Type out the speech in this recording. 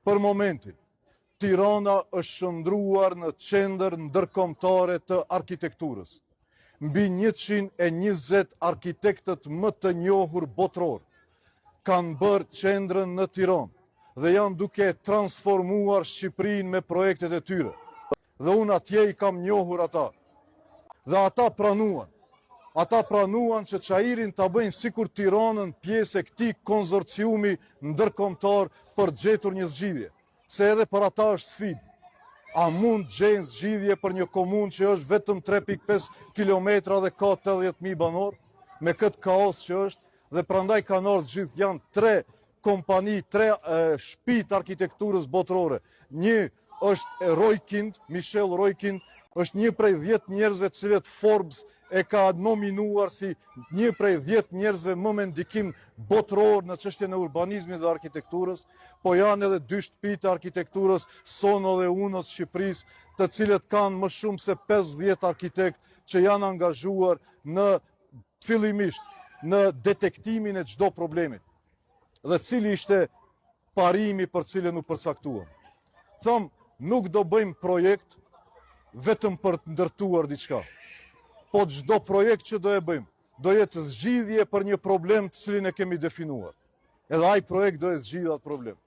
Për momentin, Tirana është shndërruar në qendër ndërkombëtare të arkitekturës. Mbi 120 arkitektët më të njohur botëror kanë bërë qendrën në Tiranë dhe janë duke transformuar Shqipërinë me projektet e tyre. Dhe unë atje i kam njohur ata. Dhe ata pranuan. Ata pranuan që Çairin ta bëjnë sikur Tiranën pjesë e këtij konzorciumi ndërkombëtar për gjetur një zgjidhje. Se edhe për ata është sfidë. A mund të gjejnë zgjidhje për një komunë që është vetëm 3.5 km dhe ka 80.000 banorë? Me këtë kaos që është, dhe prandaj kanë ardhur gjithë janë tre kompani, tre shtëpi të arkitekturës botërore. Një është Rojkind, Michel Rojkind, është një prej 10 njerëzve të cilët Forbes e ka nominuar si një prej 10 njerëzve më me ndikim botëror në çështjen e urbanizmit dhe arkitekturës, po janë edhe dy shtëpi të arkitekturës Sono dhe Uno të Shqipërisë, të cilët kanë më shumë se 50 arkitekt që janë angazhuar në fillimisht në detektimin e çdo problemit. Dhe cili ishte parimi për cilën u përcaktuam. Thamë, nuk do bëjmë projekt vetëm për të ndërtuar diçka. Po çdo projekt që do e bëjmë, do jetë zgjidhje për një problem të cilin e kemi definuar. Edhe ai projekt do e zgjidhë atë problem.